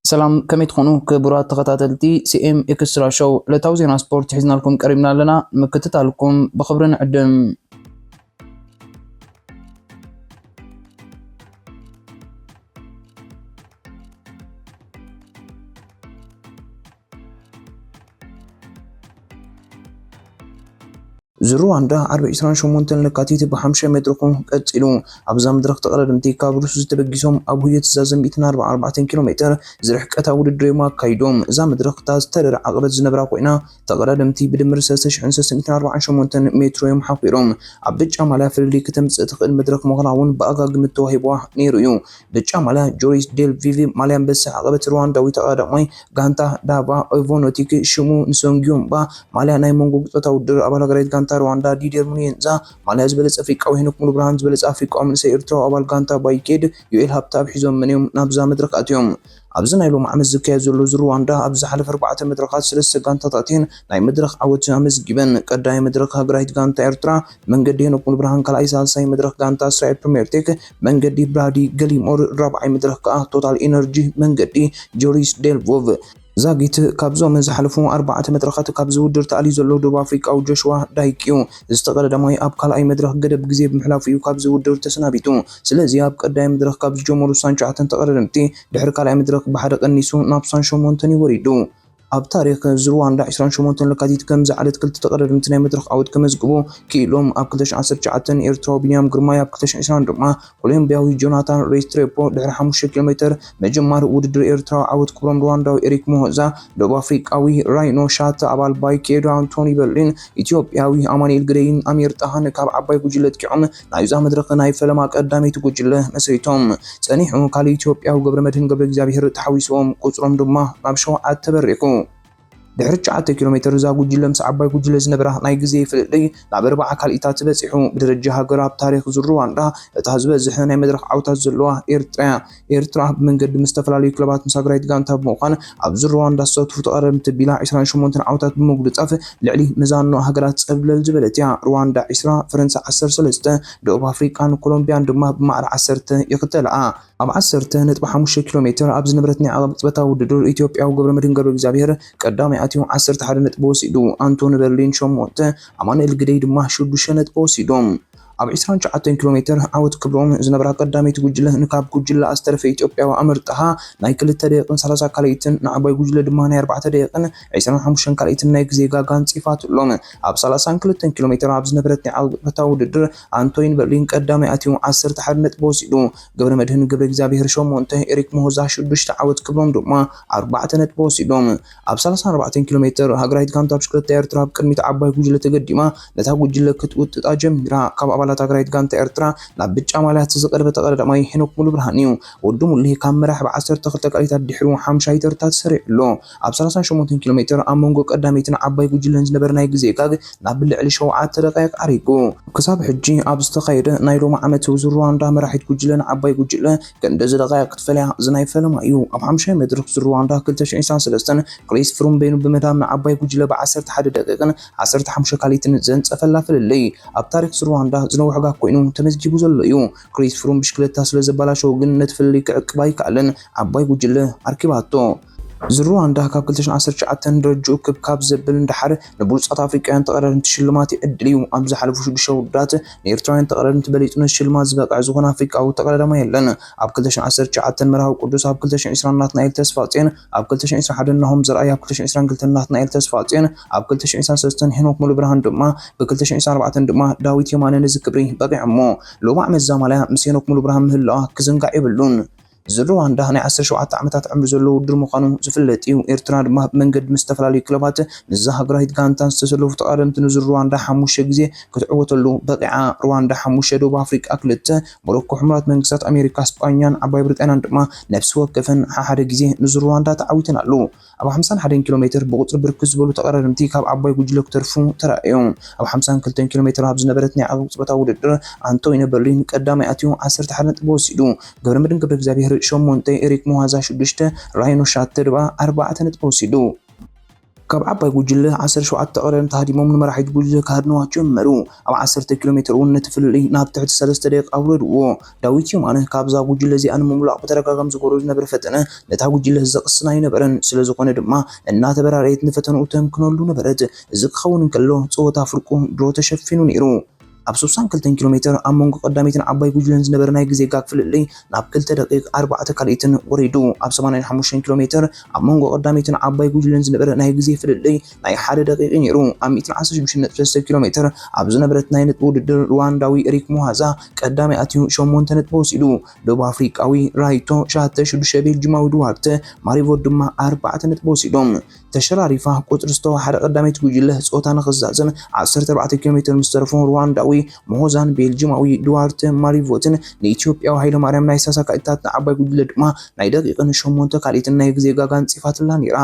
ሰላም፣ ከመይ ትኾኑ ክቡራት ተኸታተልቲ ሲ ኤም ኤክስትራ ሾው? ዕለታዊ ዜና ስፖርት ሒዝናልኩም ቀሪብና ኣለና። ንምክትታልኩም ብኽብሪ ንዕድም። ዝሩዋንዳ ዓርቢ ዕስራን ሸሞንተን ለካቲት ብሓምሻይ መድረኹ ቀጺሉ። ኣብዛ መድረኽ ተቐዳደምቲ ካብ ሩስ ዝተበጊሶም ኣብ ሁየት ዛዘም ሚእትን ኣርባዓን ኣርባዕተን ኪሎ ሜትር ዝርሕቀታ ውድድር እዮም ኣካይዶም። እዛ መድረኽ እታ ዝተረረ ዓቐበት ዝነብራ ኮይና፣ ተቐዳደምቲ ብድምር ሰለስተ ሽሕን ሰለስተ ሚእትን ኣርባዓን ሸሞንተን ሜትሮ እዮም ሓኺሮም። ኣብ ብጫ ማልያ ፍልልይ ክተምጽእ ትኽእል መድረኽ ምዃና እውን ብኣጋግምት ተዋሂብዋ ነይሩ እዩ። ብጫ ማልያ ጆሪስ ዴል ቪቪ ማልያ ኣንበሳ ዓቐበት ሩዋንዳዊ ተቐዳዳማይ ጋንታ ዳባ ኢቮኖቲክ ሽሙ ንሶንጊዮምባ ማልያ ናይ መንጎ ግጥታ ውድድር ኣባል ሃገራዊት ጋንታ ሩዋንዳ ዲደር ሙኒየንዛ ማልያ ዝበለጸ ኣፍሪቃዊ ሄኖክ ሙሉብርሃን ዝበለጸ ኣፍሪቃዊ መንእሰይ ኤርትራዊ ኣባል ጋንታ ባይኬድ ዮኤል ሃብተኣብ ሒዞም መን እዮም ናብዛ መድረኽ ኣትዮም። ኣብዚ ናይ ሎሚ ዓመት ዝካየድ ዘሎ ዙር ሩዋንዳ ኣብ ዝሓለፈ ኣርባዕተ መድረኻት ሰለስተ ጋንታታት እየን ናይ መድረኽ ዓወት ኣመዝጊበን። ቀዳማይ መድረኽ ሃገራዊት ጋንታ ኤርትራ መንገዲ ሄኖክ ሙሉብርሃን፣ ካልኣይ ሳልሳይ መድረኽ ጋንታ እስራኤል ፕሪምየር ቴክ መንገዲ ብራዲ ገሊሞር፣ ራብዓይ መድረኽ ከኣ ቶታል ኢነርጂ መንገዲ ጆሪስ ዴልቮቭ። ዛጊት ካብዞም ዝሓለፉ ኣርባዕተ መድረኻት ካብዚ ውድድር ተኣልዩ ዘሎ ደቡብ ኣፍሪቃዊ ጆሽዋ ዳይክ እዩ። እዚ ተቐዳዳማይ ኣብ ካልኣይ መድረኽ ገደብ ግዜ ብምሕላፉ እዩ ካብዚ ውድድር ተሰናቢቱ። ስለዚ ኣብ ቀዳማይ መድረኽ ካብ ዝጀመሩ ስሳን ትሽዓተን ተቐዳደምቲ ድሕሪ ካልኣይ መድረኽ ብሓደ ቀኒሱ ናብ ስሳን ሸሞንተን እዩ ወሪዱ። ኣብ ታሪኽ ዙር ሩዋንዳ ዕስራን ሸሞንተን ለካቲት ከምዚ ዓለት ክልተ ተቐዳደምቲ ናይ መድረኽ ዓወት ከመዝግቡ ክኢሎም። ኣብ ክልተ ሽሕን ዓሰርተ ትሽዓተን ኤርትራዊ ቢንያም ግርማይ፣ ኣብ ክልተ ሽሕን ዕስራን ድማ ኮሎምቢያዊ ጆናታን ሬስትሬፖ ድሕሪ ሓሙሽተ ኪሎ ሜትር ምጅማር ውድድር ኤርትራዊ ዓወት ክብሮም ሩዋንዳዊ ኤሪክ ሞሆዛ፣ ደቡብ ኣፍሪቃዊ ራይኖ ሻተ ኣባል ባይኬዶ ኣንቶኒ በርሊን፣ ኢትዮጵያዊ ኣማኑኤል ግደይን ኣሚር ጣሃን ካብ ዓባይ ጉጅለ ኣጥቂዖም ናይዛ መድረኽ ናይ ፈለማ ቀዳመይቲ ጉጅለ መስሪቶም። ጸኒሑ ካልእ ኢትዮጵያዊ ገብረመድህን ገብረእግዚኣብሄር ተሓዊስዎም ቁጽሮም ድማ ናብ ሸውዓተ በሪኹ። ድሕሪ ትሽዓተ ኪሎ ሜትር እዛ ጉጅለ ምስ ዓባይ ጉጅለ ዝነበራ ናይ ግዜ ፍልልይ ናብ ኣርብዓ ካልኢታት በጺሑ። ብደረጃ ሃገር ኣብ ታሪኽ ዙር ሩዋንዳ እታ ዝበዝሐ ናይ መድረኽ ዓወታት ዘለዋ ኤርትራ እያ። ኤርትራ ብመንገዲ ምስ ዝተፈላለዩ ክለባት ምስ ሃገራዊት ጋንታ ብምዃን ኣብ ዙር ሩዋንዳ ዝሳተፉ ተቐዳደምቲ ኣቢላ ዕስራን ሸሞንተን ዓወታት ብምጉንጻፍ ልዕሊ መዛኖ ሃገራት ጸብለል ዝበለት እያ። ሩዋንዳ ዕስራ፣ ፈረንሳ ዓሰርተ ሰለስተ፣ ደቡብ ኣፍሪቃን ኮሎምቢያን ድማ ብማዕረ ዓሰርተ ይኽተልኣ። ኣብ ዓሰርተ ነጥቢ ሓሙሽተ ኪሎ ሜትር ኣብ ዝነበረት ናይ ዓቐብ ቅጽበታዊ ውድድር፣ ኢትዮጵያዊ ገብረመድህን ገብረእግዚኣብሄር ቀዳማይ ኣትዩ ዓሰርተ ሓደ ነጥቢ ወሲዱ፣ ኣንቶኒ በርሊን ሸሞንተ፣ ኣማኑኤል ግደይ ድማ ሽዱሽተ ነጥቢ ወሲዶም። ኣብ ዕስራን ትሽዓተን ኪሎ ሜትር ዓወት ክብሮም ዝነበራ ቀዳመይቲ ጉጅለ ንካብ ጉጅለ ኣስተረፈ ኢትዮጵያዊ ኣምር ጣሃ ናይ ክልተ ደቂቕን ሰላሳ ካልኢትን ንዓባይ ጉጅለ ድማ ናይ ኣርባዕተ ደቂቕን ዕስራን ሓሙሽተን ካልኢትን ናይ ግዜ ጋጋ ኣንጺፋትሎም። ኣብ ሰላሳን ክልተን ኪሎ ሜትር ኣብ ዝነበረት ናይ ዓወት ቅጽበታዊ ውድድር ኣንቶኒ በርሊን ቀዳማይ ኣትዩ ዓሰርተ ሓደ ነጥቢ ወሲዱ። ገብረመድህን ገብረእግዚኣብሄር ሸሞንተ፣ ኤሪክ ሞሆዛ ሽዱሽተ፣ ዓወት ክብሮም ድማ ኣርባዕተ ነጥቢ ወሲዶም። ኣብ ሰላሳን ኣርባዕተን ኪሎ ሜትር ሃገራዊት ጋንታ ብሽክለታ ኤርትራ ኣብ ቅድሚት ዓባይ ጉጅለ ተገዲማ ነታ ጉጅለ ክትውጥጣ ጀሚራ። ካብ ኣባላት ሃገራዊት ጋንታ ኤርትራ ናብ ብጫ ማልያ እቲ ዝቐረበ ተቐዳዳማይ ሄኖክ ሙሉብርሃን እዩ። ወዲ ሙሌ ካብ መራሒ ብዓሰርተ ክልተ ካልኢታት ድሕሩ ሓምሻይ ተርታ ተሰሪዑ ኣሎ። ኣብ ሰላሳን ሸሞንተን ኪሎ ሜትር ኣብ መንጎ ቀዳመይትን ዓባይ ጉጅለን ዝነበረ ናይ ግዜ ጋግ ናብ ልዕሊ ሸውዓተ ደቃይቕ ዓሪጉ። ክሳብ ሕጂ ኣብ ዝተኻየደ ናይ ሎሚ ዓመት ዙር ሩዋንዳ መራሒት ጉጅለን ዓባይ ጉጅለ ክንደዚ ደቃይቕ ክትፈልያ እዚ ናይ ፈለማ እዩ። ኣብ ሓምሻይ መድረኽ ዙር ሩዋንዳ ክልተ ሽሕን ዕስራን ሰለስተን ክሪስ ፍሩም በይኑ ብምድሃብ ንዓባይ ጉጅለ ብ ዓሰርተ ሓደ ደቂቕን ዓሰርተ ሓሙሽተ ካልኢትን ዘንጸፈላ ፍልልይ ኣብ ታሪኽ ዙር ሩዋንዳ ዝነውሐ ጋግ ኮይኑ ተመዝጊቡ ዘሎ እዩ። ክሪስ ፍሩም ብሽክለታ ስለ ዘበላሸዎ ግን ነቲ ፍልልይ ክዕቅብ ኣይከኣለን። ዓባይ ጉጅለ ኣርኪባቶ። ዙር ሩዋንዳ ካብ ክልተ ሽሕን ዓሰርተ ትሽዓተን ደረጅኡ ክብ ካብ ዘብል ንደሓር ንብሉጻት ኣፍሪቃውያን ተቐዳደምቲ ሽልማት ይዕድል እዩ። ኣብ ዝሓለፉ ሽዱሽተ ውድድራት ንኤርትራውያን ተቐዳደምቲ በሊጹ ነቲ ሽልማት ዝበቕዐ ዝኾነ ኣፍሪቃዊ ተቐዳዳማይ የለን። ኣብ ክልተ ሽሕን ዓሰርተ ትሽዓተን መርሃዊ ቅዱስ፣ ኣብ ክልተ ሽሕን ዕስራን ናትናኤል ተስፋጽዮን፣ ኣብ ክልተ ሽሕን ዕስራን ሓደን ናሆም ዘርኣይ፣ ኣብ ክልተ ሽሕን ዕስራን ክልተን ናትናኤል ተስፋጽዮን፣ ኣብ ክልተ ሽሕን ዕስራን ሰለስተን ሄኖክ ሙሉብርሃን ድማ፣ ብ ክልተ ሽሕን ዕስራን ኣርባዕተን ድማ ዳዊት የማነ ነዚ ክብሪ በቒዖሞ። ሎሚ ዓመት እዛ ማልያ ምስ ሄኖክ ሙሉብርሃን ምህላዋ ክዝንጋዕ የብሉን። ዙር ሩዋንዳ ናይ ዓሰርተ ሸውዓተ ዓመታት ዕምሪ ዘለዎ ውድድር ምዃኑ ዝፍለጥ እዩ። ኤርትራ ድማ ብመንገዲ ምስ ዝተፈላለዩ ክለባት ምስዛ ሃገራዊት ጋንታን ዝተሰለፉ ተቐዳደምቲ ንዙር ሩዋንዳ ሓሙሽተ ግዜ ክትዕወተሉ በቒዓ። ሩዋንዳ ሓሙሽተ፣ ደቡብ ኣፍሪቃ ክልተ፣ ሞሮኮ፣ ሕሙራት መንግስታት ኣሜሪካ፣ ስጳኛን ዓባይ ብሪጣንያን ድማ ነፍሲ ወከፈን ሓሓደ ግዜ ንዙር ሩዋንዳ ተዓዊተን ኣለዉ። ኣብ ሓምሳን ሓደን ኪሎ ሜትር ብቁጽሪ ብርክት ዝበሉ ተቐዳደምቲ ካብ ዓባይ ጉጅለ ክተርፉ ተራእዮም። ኣብ ሓምሳን ክልተን ኪሎ ሜትር ኣብ ዝነበረት ናይ ዓቕብ ቅጽበታዊ ውድድር ኣንቶኒዮ በርሊን ቀዳማይ ኣትዩ ዓሰርተ ሓደ ነጥቢ ወሲዱ። ገብረመድህን ገብረእግዚኣብሄር ሸሞንተ፣ ኤሪክ መዋዛ ሽዱሽተ፣ ራይኖ ሻተ ድማ ኣርባዕተ ነጥቢ ወሲዱ። ካብ ዓባይ ጉጅለ ዓሰርተ ሸውዓተ ተቐዳደምቲ ሃዲሞም ንመራሒት ጉጅለ ክሃድንዋ ጀመሩ። ኣብ ዓሰርተ ኪሎ ሜትር እውን ነቲ ፍልልይ ናብ ትሕቲ ሰለስተ ደቂቕ ኣውረድዎ። ዳዊት ዮማነ ካብዛ ጉጅለ እዚኣ ንምምላቕ ብተደጋጋሚ ዝገብሮ ዝነበረ ፈተነ ነታ ጉጅለ ዘቕስና ኣይነበረን። ስለ ዝኾነ ድማ እናተበራረየት ንፈተንኡ ተምክነሉ ነበረት። እዚ ክኸውን እንከሎ ጸወታ ፍርቁ ድሮ ተሸፊኑ ነይሩ። ኣብ ስሳን ክልተን ኪሎ ሜትር ኣብ መንጎ ቀዳመይትን ዓባይ ጉጅለን ዝነበረ ናይ ግዜ ጋግ ፍልልይ ናብ ክልተ ደቂቕ ኣርባዕተ ካልኢትን ወሪዱ። ኣብ ሰማንያን ሓሙሽተን ኪሎ ሜትር ኣብ መንጎ ቀዳመይትን ዓባይ ጉጅለን ዝነበረ ናይ ግዜ ፍልልይ ናይ ሓደ ደቂቕ እዩ ነይሩ። ኣብ ሚእትን ዓሰርተ ሽዱሽተን ነጥቢ ሰለስተ ኪሎ ሜትር ኣብ ዝነበረት ናይ ነጥቢ ውድድር ሩዋንዳዊ ኤሪክ ሙሃዛ ቀዳማይ ኣትዩ ሸሞንተ ነጥቢ ወሲዱ። ደቡብ ኣፍሪቃዊ ራይቶ ሸውዓተ፣ ሽዱሽተ ቤልጂማዊ ዱዋርተ ማሪቮት ድማ ኣርባዕተ ነጥቢ ወሲዶም። ተሸራሪፋ ቁጽሪ ዝተወሓደ ቀዳመይቲ ጉጅለ ጾታ ንኽዛዘም ዓሰርተ ኣርባዕተ ኪሎ ሜትር ምስ ተረፎ ሩዋንዳዊ ሞሆዛን ቤልጂማዊ ዱዋርተ ማሪቮትን ንኢትዮጵያዊ ሃይለማርያም ናይ ሰላሳ ካልኢታት ንዓባይ ጉጅለ ድማ ናይ ደቂቕን ሸሞንተ ካልኢትን ናይ ግዜ ጋጋ ኣንጺፋትላ ነይራ።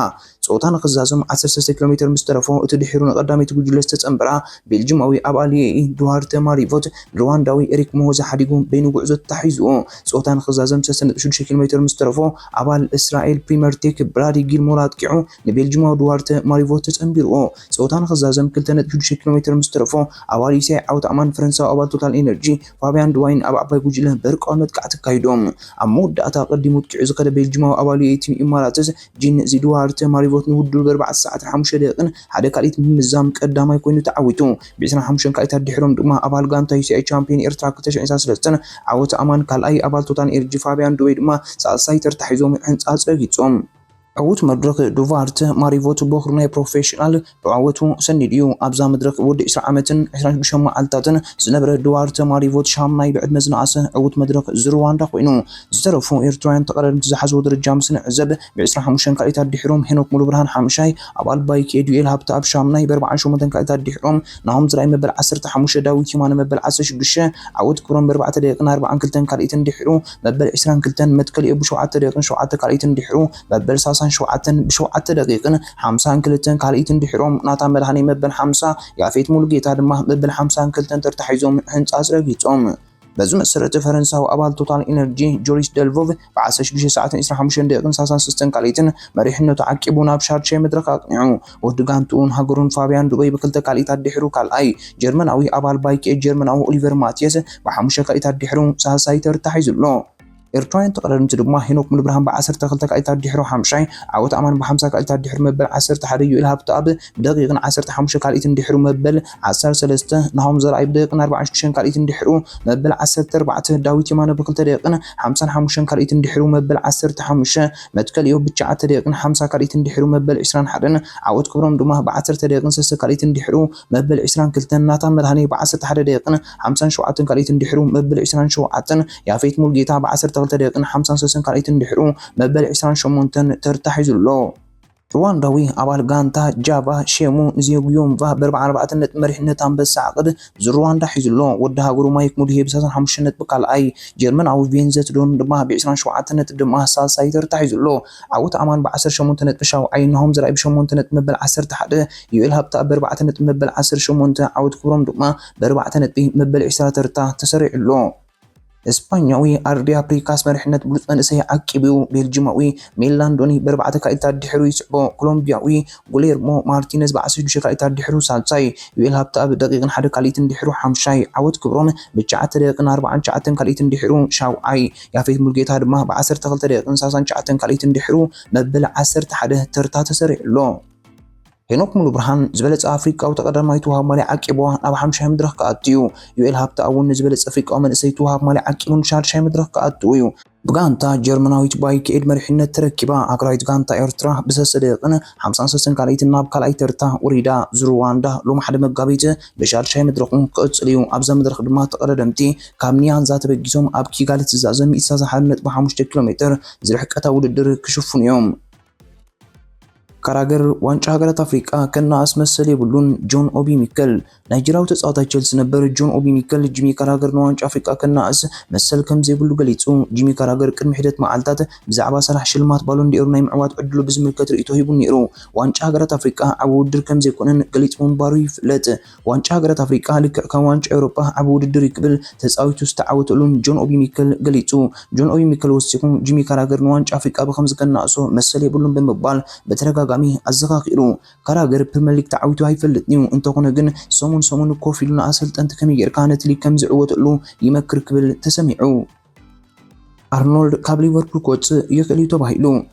ጾታ ንኽዛዘም ዓሰርተ ሰለስተ ኪሎ ሜትር ምስ ተረፎ እቲ ድሒሩ ንቐዳመይቲ ጉጅለ ዝተጸንበራ ቤልጂማዊ ኣባል ዱዋርተ ማሪቮት ንሩዋንዳዊ ኤሪክ ሞሆዛ ሓዲጉ በይኑ ጉዕዞ ተታሒዝዎ። ጾታ ንኽዛዘም ሰለስተ ነጥቢ ሽዱሽተ ኪሎ ሜትር ምስ ተረፎ ኣባል እስራኤል ፕሪመር ቴክ ብራዲ ጊልሞር ኣጥቂዑ ንቤልጂማዊ ዱዋርተ ማሪቮት ተጸንቢርዎ። ጾታ ንኽዛዘም ክልተ ነጥቢ ሽዱሽተ ኪሎ ሜትር ምስ ተረፎ ኣባል ዩሲኣይ ዓወት ኣማን ፈረንሳዊ ኣባል ቶታል ኤነርጂ ፋቢያን ድዋይን ኣብ ዓባይ ጉጅለ በርቃዊ መጥቃዕቲ ኣካይዶም። ኣብ መወዳእታ ቀዲሙ ኣጥቂዑ ዝኸደ ቤልጂማዊ ኣባል ዩኤኢ ቲም ኢማራትስ ጂን ዚ ዱዋርተ ማሪቮት ንውድድሩ ብኣርባዕተ ሰዓትን ሓሙሽተ ደቂቕን ሓደ ካልኢት ብምምዛም ቀዳማይ ኮይኑ ተዓዊቱ። ብ ዕስራን ሓሙሽተን ካልኢታት ድሒሮም ድማ ኣባል ጋንታ ዩሲኣይ ቻምፒዮን ኤርትራ ክልተ ሽሕን ዕስራን ሰለስተን ዓወት ኣማን ካልኣይ፣ ኣባል ቶታል ኤነርጂ ፋቢያን ድወይ ድማ ሳልሳይ ተርታ ሒዞም ሕንጻጽ ረጊጾም። ዕዉት መድረኽ ዱቫርተ ማሪቮት ቦኽሩ ናይ ፕሮፌሽናል ብዓወቱ ሰኒዱ እዩ። ኣብዛ መድረኽ ወዲ ዕስራ ዓመትን ዕስራን ሽዱሽተን መዓልታትን ዝነበረ ዱዋርተ ማሪቮት ሻምናይ ብዕድመ ዝነኣሰ ዕዉት መድረኽ ዝሩዋንዳ ኮይኑ። ዝተረፉ ኤርትራውያን ተቐዳደምቲ ዝሓዝዎ ደረጃ ምስ ንዕዘብ፣ ብ ዕስራን ሓሙሽተን ካልኢታት ድሒሮም ሄኖክ ሙሉብርሃን ሓምሻይ፣ ኣባል ባይክ ኤዱኤል ሃብተኣብ ሻምናይ፣ ብ ኣርባዓን ሸሞንተን ካልኢታት ድሒሮም ናሆም ዝራይ መበል ዓሰርተ ሓሙሽተ፣ ዳዊት የማነ መበል ዓሰርተ ሽዱሽተ፣ ዓወት ክብሮም ብ ኣርባዕተ ደቂቕን ኣርባዓን ክልተን ካልኢትን ድሒሩ መበል ዕስራን ክልተን፣ መትከልዮ ብሸውዓተ ደቂቕን ሸውዓተ ካልኢትን ድሒሩ መበል ሳልሳን ሸውዓተን ብሸውዓተ ደቂቕን ሓምሳን ክልተን ካልኢትን ድሒሮም ናታ መድሃኔ መበል ሓምሳ፣ ያፌት ሙሉጌታ ድማ መበል ሓምሳን ክልተን ተርታ ሒዞም ሕንጻጽ ረጊጾም። በዚ መሰረት ፈረንሳዊ ኣባል ቶታል ኢነርጂ ጆሪስ ደልቮቭ ብ ዓሰርተ ሽዱሽተ ሰዓትን ዕስራን ሓሙሽተን ደቂቕን ሰላሳን ሰለስተን ካልኢትን መሪሕነቱ ዓቂቡ ናብ ሻድሻይ መድረኽ ኣቕኒዑ። ወዲ ጋንትኡን ሃገሩን ፋብያን ዱበይ ብክልተ ካልኢታት ድሒሩ ካልኣይ፣ ጀርመናዊ ኣባል ባይክ ኤድ ጀርመናዊ ኦሊቨር ማቲየስ ብሓሙሽተ ካልኢታት ድሒሩ ሳልሳይ ተርታ ሒዙ ኣሎ። ኤርትራውያን ተቐዳደምቲ ድማ ሄኖክ ሙሉብርሃን ብ ዓሰርተ ክልተ ካልኢታት ድሒሩ ሓምሻይ፣ ዓወት ኣማን ብ ሓምሳ ካልኢታት ድሒሩ መበል ዓሰርተ ሓደ፣ ዩኤል ሃብተኣብ ብደቂቕን ዓሰርተ ሓሙሽተ ካልኢትን ድሒሩ መበል ዓሰርተ ሰለስተ፣ ናሆም ዘርኣይ ብደቂቕን ኣርባዓን ሽዱሽተን ካልኢትን ድሒሩ መበል ዓሰርተ ኣርባዕተ፣ ዳዊት የማነ ብክልተ ደቂቕን ሓምሳን ሓሙሽተን ካልኢትን ድሒሩ መበል ዓሰርተ ሓሙሽተ፣ መትከልዮ ብትሽዓተ ደቂቕን ሓምሳ ካልኢትን ድሒሩ መበል ዕስራን ሓደን፣ ዓወት ክብሮም ድማ ብ ዓሰርተ ደቂቕን ሰለስተ ካልኢትን ድሒሩ መበል ዕስራን ክልተን፣ ናታን መድሃኔ ብ ዓሰርተ ሓደ ደቂቕን ሓምሳን ሸውዓተን ካልኢትን ድሒሩ መበል ዕስራን ሸውዓተን፣ ያፌት ሙልጌታ ብ ዓሰርተ ክልተ ደቂቕን ሓምሳን ሰለስተን ካልኢትን ድሒሩ መበል ዕስራን ሸሞንተን ተርታ ሒዙ ኣሎ። ሩዋንዳዊ ኣባል ጋንታ ጃቫ ሼሙ ንዜጉዮምቫ ብ ኣርባዓን ኣርባዕተን ነጥቢ መሪሕነት ኣንበሳ ዓቕብ ዝሩዋንዳ ሒዙ ኣሎ። ወዲ ሃገሩ ማይክ ሙድሄ ብ ሰላሳን ሓሙሽተን ነጥቢ ካልኣይ፣ ጀርመናዊ ቬንዘት ዶን ድማ ብ ዕስራን ሸውዓተን ነጥቢ ድማ ሳልሳይ ተርታ ሒዙ ኣሎ። ዓወት ኣማን ብ ዓሰርተ ሸሞንተ ነጥቢ ሻውዓይ፣ ናሆም ዘርኣይ ብ ሸሞንተ ነጥቢ መበል ዓሰርተ ሓደ፣ ዩኤል ሃብታ ብ ኣርባዕተ ነጥቢ መበል ዓሰርተ ሸሞንተ፣ ዓወት ክብሮም ድማ ብ ኣርባዕተ ነጥቢ መበል ዕስራ ተርታ ተሰሪዑ ኣሎ። እስፓኛዊ ኣርዲ ኣፕሪካስ መሪሕነት ብሉጽ መንእሰይ ዓቂቡ፣ ቤልጂማዊ ሜላንዶኒ ብ ኣርባዕተ ካልኢታት ድሒሩ ይስዕቦ፣ ኮሎምቢያዊ ጉሌርሞ ማርቲነዝ ብ ዓሰርተ ሽዱሽተ ካልኢታት ድሒሩ ሳልሳይ፣ ዩኤል ሃብታ ብ ደቂቕን ሓደ ካልኢትን ድሒሩ ሓምሻይ፣ ዓወት ክብሮም ብ ትሽዓተ ደቂቕን ኣርባዓን ትሽዓተን ካልኢትን ድሒሩ ሻውዓይ፣ ያፌት ሙልጌታ ድማ ብ ዓሰርተ ክልተ ደቂቕን ሰላሳን ትሽዓተን ካልኢትን ድሒሩ መበል ዓሰርተ ሓደ ተርታ ተሰሪዑ ኣሎ። ሄኖክ ሙሉብርሃን ዝበለጸ ኣፍሪቃዊ ተቐዳዳማይ እቲ ወሃብ ማልያ ዓቂብዋ ናብ ሓምሻይ መድረኽ ክኣቱ እዩ። ዩኤል ሃብተኣብ እውን ንዝበለጸ ኣፍሪቃዊ መንእሰይ እቲ ወሃብ ማልያ ዓቂቡ ንሻድሻይ መድረኽ ክኣቱ እዩ። ብጋንታ ጀርመናዊት ባይክ ኤድ መሪሕነት ተረኪባ፣ ሃገራዊት ጋንታ ኤርትራ ብሰለስተ ደቂቕን ሓምሳን ሰለስተን ካልኢትን ናብ ካልኣይ ተርታ ወሪዳ። ዝሩዋንዳ ሎሚ ሓደ መጋቢት ብሻድሻይ መድረኹ ክቕጽል እዩ። ኣብዛ መድረኽ ድማ ተቐዳደምቲ ካብ ኒያንዛ ተበጊሶም ኣብ ኪጋሊ ትዛዘም ሚእቲ ሰላሳ ሓደ ነጥቢ ሓሙሽተ ኪሎ ሜትር ዝርሕቀታ ውድድር ክሽፍኑ እዮም። ካራገር ዋንጫ ሃገራት ኣፍሪቃ ከነኣእስ መሰል የብሉን፣ ጆን ኦቢ ሚከል። ናይጀርያዊ ተጻዋታይ ቸልሲ ነበር ጆን ኦቢ ሚከል ጂሚ ካራገር ንዋንጫ ኣፍሪቃ ከነኣእስ መሰል ከም ዘይብሉ ገሊጹ። ጂሚ ካራገር ቅድሚ ሒደት መዓልታት ብዛዕባ ሳላሕ ሽልማት ባሎን ዲ'ኦር ናይ ምዕዋት ዕድሉ ብዝምልከት ርእይቶ ሂቡ ነይሩ። ዋንጫ ሃገራት ኣፍሪቃ ዓቢ ውድድር ከም ዘይኮነን ገሊጹ ምንባሩ ይፍለጥ። ዋንጫ ሃገራት ኣፍሪቃ ልክዕ ከም ዋንጫ ኤውሮጳ ዓቢ ውድድር እዩ ክብል ተጻዊቱ ዝተዓወተሉን ጆን ኦቢ ሚከል ገሊጹ። ጆን ኦቢ ሚከል ወሲኹ፣ ጂሚ ካራገር ንዋንጫ ኣፍሪቃ ብኸምዚ ከነኣእሶ መሰል የብሉን ብምባል ብተደጋጋሚ ብተደጋጋሚ ኣዘኻኺሩ። ካራገር ፕሪምየር ሊግ ተዓዊቱ ኣይፈልጥን እዩ፣ እንተኾነ ግን ሰሙን ሰሙን ኮፍ ኢሉ ንኣሰልጠንቲ ከመይ ጌርካ ነቲ ሊግ ከም ዝዕወተሉ ይመክር ክብል ተሰሚዑ። ኣርኖልድ ካብ ሊቨርፑል ክወጽእ ይኽእል እዩ ተባሂሉ።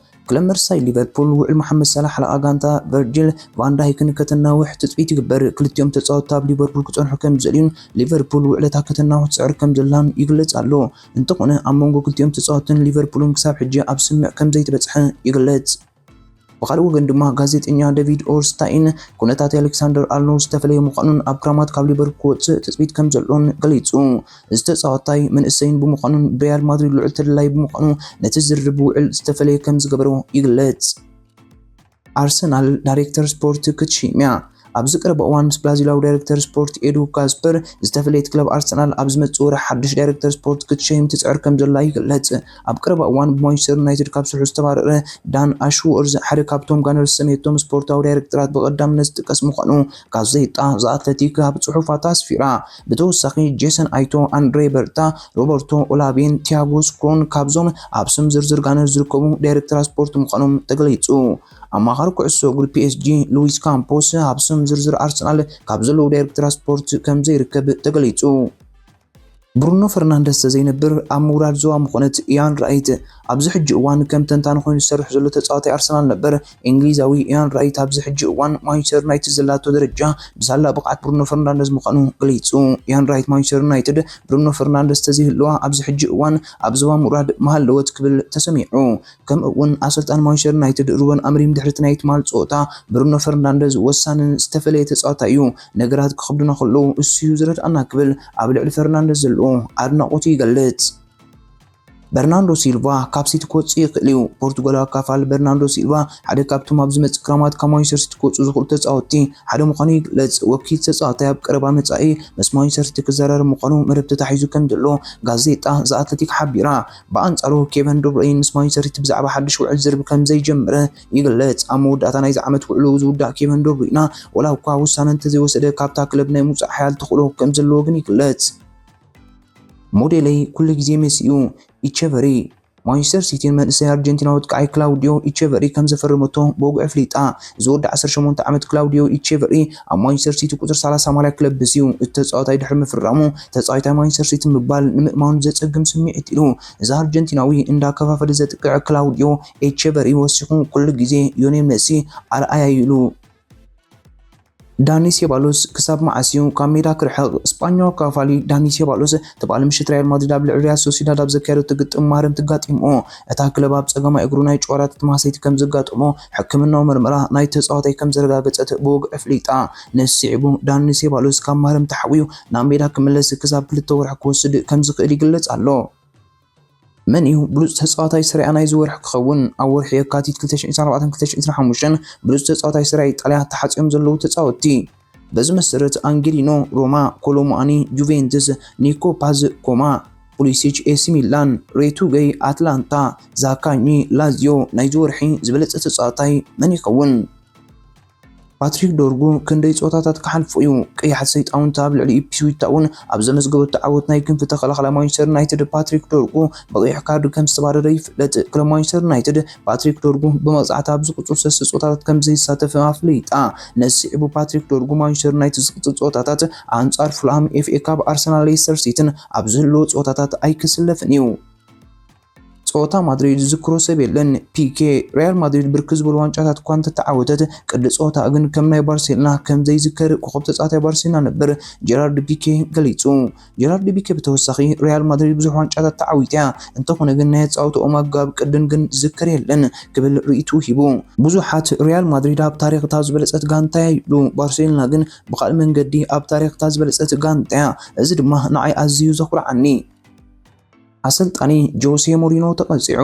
ክለብ መርሳይ ሊቨርፑል ውዕል መሓመድ ሳላሕ ሓለቓ ጋንታ ቨርጂል ቫን ዳይክን ከተናውሕ ትጽቢት ይግበር። ክልቲኦም ተጻወትቲ ኣብ ሊቨርፑል ክጸንሑ ከም ዝደልዩን ሊቨርፑል ውዕለታ ከተናውሕ ትጽዕር ከም ዘላን ይግለጽ ኣሎ። እንተኾነ ኣብ መንጎ ክልቲኦም ተጻወትትን ሊቨርፑልን ክሳብ ሕጂ ኣብ ስምምዕ ከም ዘይተበጽሐ ይግለጽ። ብኻልእ ወገን ድማ ጋዜጠኛ ዴቪድ ኦርስታይን ኩነታት ኣሌክሳንደር ኣርኖልድ ዝተፈለየ ምዃኑን ኣብ ክረማት ካብ ሊቨርፑል ክወጽእ ትጽቢት ከም ዘሎን ገሊጹ። እዚ ተጻዋታይ መንእሰይን ብምዃኑን ብሪያል ማድሪድ ልዑል ተደላይ ብምዃኑ ነቲ ዝርርብ ውዕል ዝተፈለየ ከም ዝገበሮ ይግለጽ። ኣርሰናል ዳይሬክተር ስፖርት ክትሽይም እያ። ኣብዚ ቀረባ እዋን ምስ ብራዚላዊ ዳይሬክተር ስፖርት ኤዱ ካስፐር ዝተፈለየት ክለብ ኣርሰናል ኣብ ዝመጽእ ወርሒ ሓድሽ ዳይሬክተር ስፖርት ክትሸይም ትጽዕር ከም ዘላ ይግለጽ። ኣብ ቀረባ እዋን ብማንቸስተር ዩናይትድ ካብ ስርሑ ዝተባረረ ዳን ኣሽወርዝ ሓደ ካብቶም ጋነርስ ዝሰመየቶም ስፖርታዊ ዳይሬክተራት ብቐዳምነት ዝጥቀስ ምዃኑ ጋዜጣ ዘ ኣትለቲክ ኣብ ጽሑፋታ ኣስፊራ። ብተወሳኺ ጄሰን ኣይቶ፣ ኣንድሬ በርታ፣ ሮበርቶ ኦላቤን ቲያጎ ስኮን ካብዞም ኣብ ስም ዝርዝር ጋነርስ ዝርከቡ ዳይሬክተራት ስፖርት ምዃኖም ተገሊጹ። ኣማኻሪ ኩዕሶ እግሪ ፒ ኤስ ጂ ሉዊስ ካምፖስ ኣብ ስም ዝርዝር ኣርሰናል ካብ ዘለዉ ዳይሬክተራት ስፖርት ከም ዘይርከብ ተገሊጹ። ብሩኖ ፈርናንደስ ተዘይነብር ኣብ ምውራድ ዞባ ምኾነት ኢያን ራይት ኣብዚ ሕጂ እዋን ከም ተንታኒ ኮይኑ ዝሰርሕ ዘሎ ተጻዋታይ ኣርሰናል ነበር እንግሊዛዊ ኢያን ራይት ኣብዚ ሕጂ እዋን ማንቸስተር ዩናይትድ ዘላቶ ደረጃ ብሳላ ብቕዓት ብሩኖ ፈርናንደስ ምዃኑ ገሊጹ። ኢያን ራይት ማንቸስተር ዩናይትድ ብሩኖ ፈርናንደስ ተዘይህልዋ ኣብዚ ሕጂ እዋን ኣብ ዞባ ምውራድ ምሃለወት ክብል ተሰሚዑ። ከምኡ እውን ኣሰልጣን ማንቸስተር ዩናይትድ ሩበን ኣምሪም ድሕሪ እቲ ናይ ትማል ጸወታ ብሩኖ ፈርናንደዝ ወሳንን ዝተፈለየ ተጻዋታይ እዩ፣ ነገራት ክኸብዱና ከለዉ እሱ እዩ ዝረድኣና ክብል ኣብ ልዕሊ ፈርናንደዝ ዘለዎ ኣድናቖቱ ይገልጽ። በርናንዶ ሲልቫ ካብ ሲቲ ክወጽእ ይኽእል እዩ። ፖርቱጋላዊ ኣካፋል በርናንዶ ሲልቫ ሓደ ካብቶም ኣብ ዝመጽእ ክረማት ካብ ማንቸስተር ሲቲ ክወጽኡ ዝኽእሉ ተጻወትቲ ሓደ ምዃኑ ይግለጽ። ወኪል ተጻዋታይ ኣብ ቀረባ መጻኢ ምስ ማንቸስተር ሲቲ ክዘራረብ ምዃኑ መደብ ተታሒዙ ከም ዘሎ ጋዜጣ ዘ ኣትለቲክ ሓቢራ። ብኣንጻሩ ኬቨን ዶብሮይን ምስ ማንቸስተር ሲቲ ብዛዕባ ሓድሽ ውዕል ዝርርብ ከም ዘይጀመረ ይግለጽ። ኣብ መወዳእታ ናይዚ ዓመት ውዕሉ ዝውዳእ ኬቨን ዶብሮይና ወላ እኳ ውሳነ እንተዘይወሰደ ካብታ ክለብ ናይ ምውጻእ ሓያል ተኽእሎ ከም ዘለዎ ግን ይግለጽ። ሞዴለይ ኩሉ ግዜ ሜሲ እዩ። ኢቸቨሪ ማንቸስተር ሲቲን መንእሰይ ኣርጀንቲናዊ ኣጥቃዓይ ክላውዲዮ ኢቸቨሪ ከም ዘፈረመቶ ብወግዒ ኣፍሊጣ። እዚ ወዲ ዓሰርተ ሸሞንተ ዓመት ክላውዲዮ ኢቸቨሪ ኣብ ማንቸስተር ሲቲ ቁጽሪ ሰላሳ ማልያ ክለብስ እዩ። እቲ ተጻዋታይ ድሕሪ ምፍራሙ ተጻዋታይ ማንቸስተር ሲቲ ምባል ንምእማኑ ዘጸግም ስምዒት ኢሉ። እዚ ኣርጀንቲናዊ እንዳከፋፈለ ዘጥቅዕ ክላውዲዮ ኤቸቨሪ ወሲኹ ኩሉ ግዜ ዮኔል ሜሲ ኣርኣያ እዩ ኢሉ። ዳኒ ሴባሎስ ክሳብ መዓስ እዩ ካብ ሜዳ ክርሕቕ? ስጳኛዊ ኣካፋሊ ዳኒ ሴባሎስ ትማሊ ምሽት ሪያል ማድሪድ ኣብ ልዕሊ ሪያል ሶሲዳድ ኣብ ዘካየደቶ ግጥም ማህረምቲ ኣጋጢምዎ። እታ ክለብ ኣብ ጸጋማይ እግሩ ናይ ጨዋራ ተማህሰይቲ ከም ዘጋጠሞ ሕክምናዊ መርመራ ናይ ተጻዋታይ ከም ዘረጋገጸት ብወግዒ ኣፍሊጣ። ነዚ ስዒቡ ዳኒ ሴባሎስ ካብ ማህረምቲ ሓውዩ ናብ ሜዳ ክምለስ ክሳብ ክልተ ወርሒ ክወስድ ከም ዝኽእል ይግለጽ ኣሎ። መን እዩ ብሉጽ ተጻዋታይ ሰሪያ ናይዚ ወርሒ ክኸውን? ኣብ ወርሒ የካቲት ክልተ ሽሕን ዕስራን ኣርባዕተን ክልተ ሽሕን ዕስራን ሓሙሽተን ብሉጽ ተጻዋታይ ሰሪያ ኢጣልያ ተሓጽዮም ዘለዉ ተጻወትቲ። በዚ መሰረት ኣንጌሊኖ፣ ሮማ፣ ኮሎሙኣኒ፣ ጁቬንትስ፣ ኒኮ ፓዝ፣ ኮማ፣ ፑሊሲች፣ ኤሲ ሚላን፣ ሬቱገይ፣ ኣትላንታ፣ ዛካኒ፣ ላዚዮ። ናይዚ ወርሒ ዝበለጸ ተጻዋታይ መን ይኸውን? ፓትሪክ ዶርጉ ክንደይ ጸወታታት ክሓልፎ እዩ? ቀያሕቲ ሰይጣውንቲ ኣብ ልዕሊ ኢፕስዊች ታውን ኣብ ዘመዝገበቶ ዓወት ናይ ክንፊ ተኸላኻላይ ማንቸስተር ዩናይትድ ፓትሪክ ዶርጉ ብቐይሕ ካርድ ከም ዝተባረረ ይፍለጥ። ክለብ ማንቸስተር ዩናይትድ ፓትሪክ ዶርጉ ብመቕጻዕቲ ኣብ ዝቕጽሉ ሰለስተ ጸወታታት ከም ዘይሳተፍ ኣፍሊጣ። ነዚ ስዒቡ ፓትሪክ ዶርጉ ማንቸስተር ዩናይትድ ዝቕጽል ጸወታታት ኣንጻር ፉልሃም፣ ኤፍ ኤ ካፕ፣ ኣርሰናል፣ ሌስተር ሲቲን ኣብ ዝህልዎ ጸወታታት ኣይክስለፍን እዩ። ጸወታ ማድሪድ ዝዝክሮ ሰብ የለን። ፒኬ፣ ሪያል ማድሪድ ብርክት ዝበሉ ዋንጫታት እኳ እንተተዓወተት፣ ቅዲ ጸወታ ግን ከም ናይ ባርሴሎና ከም ዘይዝከር ኮኸብ ተጻዋታይ ባርሴሎና ነበር ጀራርድ ፒኬ ገሊጹ። ጀራርድ ፒኬ ብተወሳኺ፣ ሪያል ማድሪድ ብዙሕ ዋንጫታት ተዓዊታ እያ፣ እንተኾነ ግን ናይ ኣጻውትኦም ኣገባብ ቅድን ግን ዝዝከር የለን ክብል ርእይትኡ ሂቡ። ብዙሓት ሪያል ማድሪድ ኣብ ታሪኽ እታ ዝበለጸት ጋንታ እያ ይብሉ፣ ባርሴሎና ግን ብኻልእ መንገዲ ኣብ ታሪኽ እታ ዝበለጸት ጋንታ እያ። እዚ ድማ ንዓይ ኣዝዩ ዘኹርዓኒ። ኣሰልጣኒ ጆሴ ሞሪኖ ተቐጺዑ።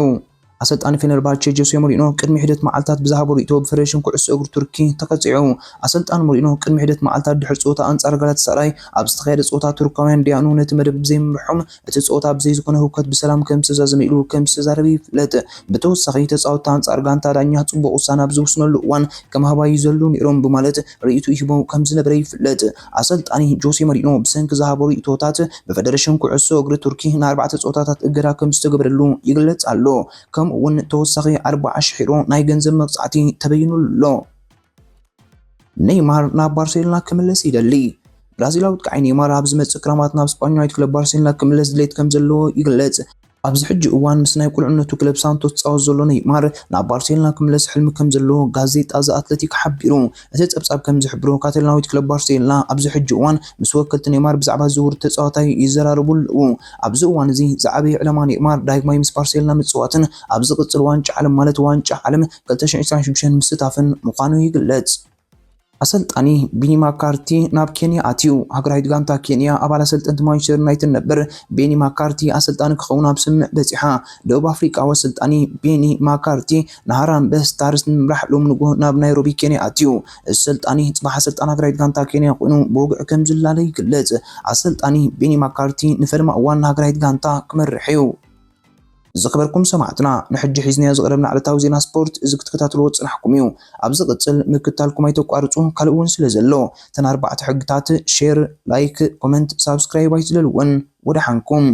ኣሰልጣኒ ፌነርባቼ ጆሴ ሞሪኖ ቅድሚ ሒደት መዓልታት ብዝሃቦ ርእይቶ ብፈደረሽን ኩዕሶ እግሪ ቱርኪ ተቐጺዑ። ኣሰልጣኒ ሞሪኖ ቅድሚ ሒደት መዓልታት ድሕሪ ጸወታ ኣንጻር ጋላታሳራይ ኣብ ዝተኻየደ ጸወታ ቱርካውያን ዲያኑ ነቲ መደብ ብዘይምምርሖም እቲ ጸወታ ብዘይ ዝኾነ ህውከት ብሰላም ከም ዝተዛዘመ ኢሉ ከም ዝተዛረበ ይፍለጥ። ብተወሳኺ ተጻወትቲ ኣንጻር ጋንታ ዳኛ ጽቡቕ ውሳነ ኣብ ዝውስነሉ እዋን ከም ሃባይ ይዘሉ ነይሮም ብማለት ርእይቶ ይህቦ ከም ዝነበረ ይፍለጥ። ኣሰልጣኒ ጆሴ ሞሪኖ ብሰንኪ ዝሃቦ ርእይቶታት ብፈደረሽን ኩዕሶ እግሪ ቱርኪ ንኣርባዕተ ጸወታታት እገዳ ከም ዝተገበረሉ ይግለጽ ኣሎ። ከምኡ እውን ተወሳኺ ኣርባዓ ሽሕ ዩሮ ናይ ገንዘብ መቕጻዕቲ ተበይኑሉ ኣሎ። ኔይማር ናብ ባርሴሎና ክምለስ ይደሊ። ብራዚላዊ ኣጥቃዓይ ኔይማር ኣብ ዝመጽእ ክረማት ናብ ስጳኛዊት ክለብ ባርሴሎና ክምለስ ድሌት ከም ዘለዎ ይግለጽ። ኣብዚ ሕጂ እዋን ምስ ናይ ቁልዕነቱ ክለብ ሳንቶስ ዝጻወት ዘሎ ኔይማር ናብ ባርሴሎና ክምለስ ሕልሚ ከም ዘለዎ ጋዜጣ ዘ ኣትለቲክ ሓቢሩ። እቲ ጸብጻብ ከም ዝሕብሮ ካታሎናዊት ክለብ ባርሴሎና ኣብዚ ሕጂ እዋን ምስ ወከልቲ ኔይማር ብዛዕባ ዝውውር ተጻዋታይ ይዘራረቡ ኣለዉ። ኣብዚ እዋን እዚ ዝዓበየ ዕላማ ኔይማር ዳግማይ ምስ ባርሴሎና ምጽዋትን ኣብ ዝቕጽል ዋንጫ ዓለም ማለት ዋንጫ ዓለም ክልተ ሽሕን ዕስራን ሽዱሽተን ምስታፍን ምዃኑ ይግለጽ። ኣሰልጣኒ ቢኒ ማካርቲ ናብ ኬንያ ኣትዩ። ሃገራዊት ጋንታ ኬንያ ኣባል ኣሰልጠንቲ ማንቸስተር ዩናይትድ ነበር ቤኒ ማካርቲ ኣሰልጣኒ ክኸውን ኣብ ስምምዕ በጺሓ። ደቡብ ኣፍሪቃዊ ኣሰልጣኒ ቤኒ ማካርቲ ንሃራምበ ስታርስ ንምምራሕ ሎም ንግሆ ናብ ናይሮቢ ኬንያ ኣትዩ። እዚ ሰልጣኒ ጽባሕ ኣሰልጣኒ ሃገራዊት ጋንታ ኬንያ ኮይኑ ብወግዒ ከም ዝላለ ይግለጽ። ኣሰልጣኒ ቤኒ ማካርቲ ንፈለማ እዋን ንሃገራዊት ጋንታ ክመርሕ እዩ። ዝኸበርኩም ሰማዕትና፣ ንሕጂ ሒዝናዮ ዝቐረብና ዕለታዊ ዜና ስፖርት እዚ ክትከታተልዎ ዝጸናሕኩም እዩ። ኣብ ዝቕጽል ምክታልኩም ኣይተቋርጹ፣ ካልእ እውን ስለ ዘሎ። እተን ኣርባዕተ ሕግታት፣ ሼር፣ ላይክ፣ ኮመንት፣ ሳብስክራይብ ኣይትለልወን። ወደሓንኩም።